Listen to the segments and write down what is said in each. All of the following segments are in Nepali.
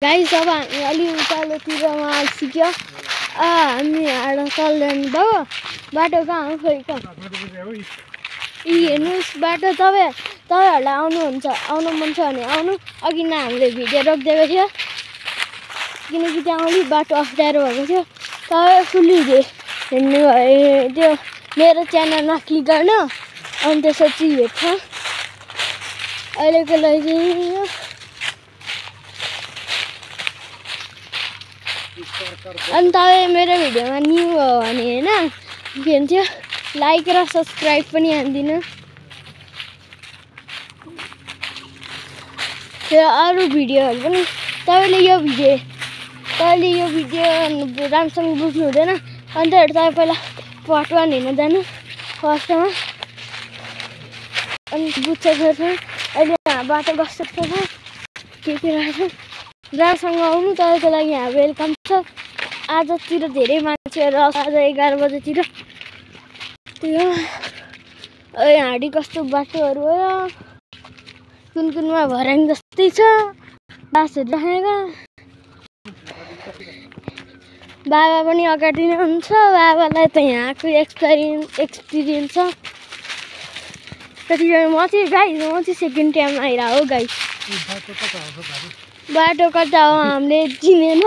गाइस अब हामी अलि उकालोतिरमा आइसक्यो हामी हाड चल्दैन भयो बाटो कहाँ हो खोइ कहाँ यी हेर्नुहोस् बाटो तपाईँहरूलाई आउनु मन छ भने आउनु अघि न हामीले भिडियो रोकिदिएको थियो किनकि त्यहाँ अलिक बाटो अप्ठ्यारो भएको थियो तपाईँ फुल्ली हेर्नु भए त्यो मेरो च्यानलमा क्लिक गर्न अनि त्यसपछि हेर्छ अहिलेको लागि अनि तपाईँ मेरो भिडियोमा न्यू हो भने होइन के भन्छ लाइक र सब्सक्राइब पनि हान्दिनु त्यो अरू भिडियोहरू पनि तपाईँले यो भिडियो राम्रोसँग बुझ्नु हुँदैन अनि त्यही तपाईँ पहिला पार्ट 1 हेर्न जानु फर्स्टमा अनि बुझ्छ फेरि अहिले बाटो कस्तो छ के रहेछ राम्रोसँग आउनु तपाईँको लागि यहाँ वेलकम छ आजतिर धेरै मान्छेहरू आउँछ आज 11 बजेतिर त्यो हाँडी कस्तो बाटोहरू हो कुनमा भर्याङ जस्तै छ बासहरू राखेको बाबा पनि अगाडि नै हुन्छ बाबालाई त यहाँको एक्सपिरियन्स छ कतिजना म चाहिँ सेकेन्ड टाइम आइरहेको हो गाइस बाटो कता हो हामीले चिनेन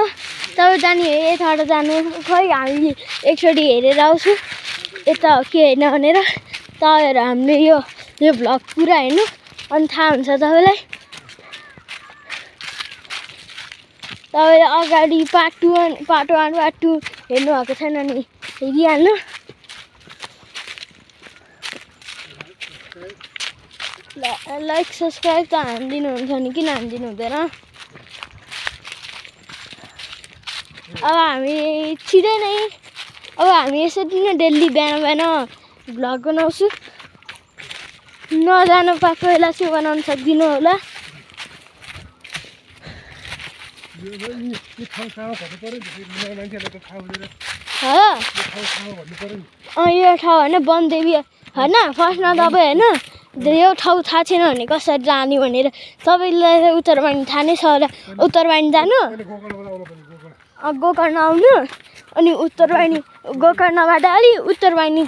तपाईँ जाने यताबाट जानु खै हामी एकचोटि हेरेर आउँछु यता हो कि होइन भनेर तपाईँहरू हामीले यो भ्लग पुरा हेर्नु अनि थाहा हुन्छ तपाईँलाई तपाईँले अगाडि पार्ट 1 पार्ट 2 हेर्नुभएको छैन भने हेरिहाल्नु लाइक सब्सक्राइब त हानिदिनुहुन्छ नि किन हानिदिनु हुँदैन अब हामी छिटै नै अब हामी यसरी नै डेली बिहान भ्लग बनाउँछु नजानु पाएको बेला चाहिँ बनाउन सक्दिनँ होला यो ठाउँ होइन वनदेवी होइन फर्स्टमा तपाईँ होइन यो ठाउँ थाहा छैन भने कसरी जाने भनेर सबैलाई उत्तरवाणी थाहा नै छ होला उत्तरवाणी जानु गोकर्ण आउनु अनि उत्तरवाणी गोकर्णबाट अलि उत्तरवाणी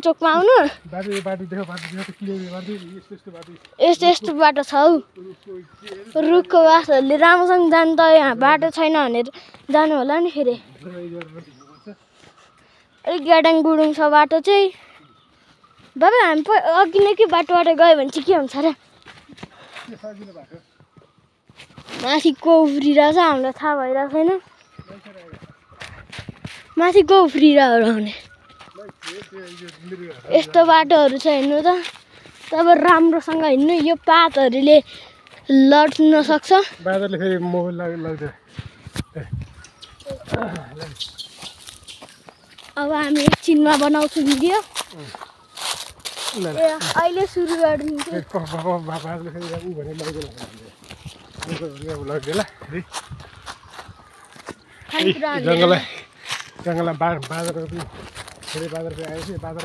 चोकमा आउनु यस्तो बाटो छ हौ रुखको बासहरूले राम्रोसँग जानु त यहाँ बाटो छैन भनेर जानु होला नि फेरि अलिक गाडाङ गुडुङ छ बाटो चाहिँ बाबा हामी अघि नै के बाटोबाट गयो भने चाहिँ के हुन्छ र माथि को उफ्रिरहेछ हामीलाई थाहा भइरहेको छैन माथि को उफ्रिरहेको हुने यस्तो बाटोहरू छ हेर्नु त तब राम्रोसँग हिँड्नु यो पातहरूले लड्न सक्छ अब हामी एकछिनमा बनाउँछौँ भिडियो अहिले सुरु गरिदिन्छु जङ्गलमा बाँदर धेरै बाँदर आएपछि बाँदर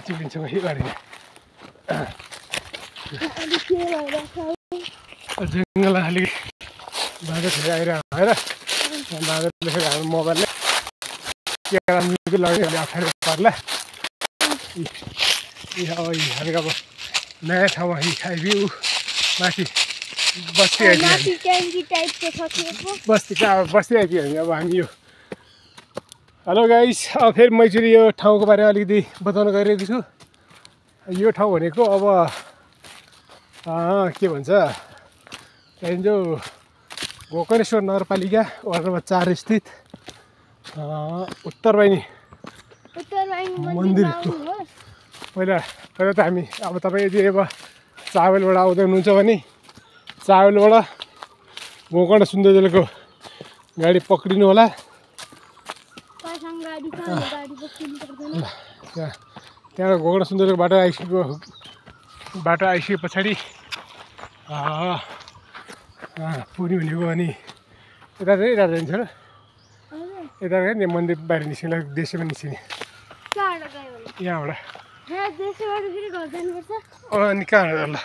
चिप्लिन्छ के गर्ने जङ्गलमा अलिक बाँदर धेरै आइरहेको भएर बाँदरले फेरि हाम्रो मोबाइलले क्यामेरा म्युजिक लगाउने अप्ठ्यारो पर्ला हामी अब नयाँ ठाउँमा आइपुग्यो माथि बस्ती आइपुग्यो बस्ती आइपुग्यो अब हामी यो हेलो गाइस अब फेरि मैले यो ठाउँको बारेमा अलिकति बताउन गइरहेको छु यो ठाउँ भनेको अब के भन्छ जो गोकर्णेश्वर नगरपालिका वार्ड नम्बर 4 स्थित उत्तरवाणी मन्दिरको पहिला त हामी अब तपाईँ यदि अब चावलबाट आउँदै हुनुहुन्छ भने चावलबाट गोकर्ण सुन्दरजलको गाडी पक्रिनु होला त्यहाँ गोकर्ण सुन्दरजलको बाटो आइसके पछाडि पुग्ने भनेको अनि यता जान्छ र यता गयो नि मन्दिर बाहिर निस्किँदा देशैमा निस्किने यहाँबाट यहाँ त्यसैबाट फेरि घर जानुपर्छ अनि कहाँ ल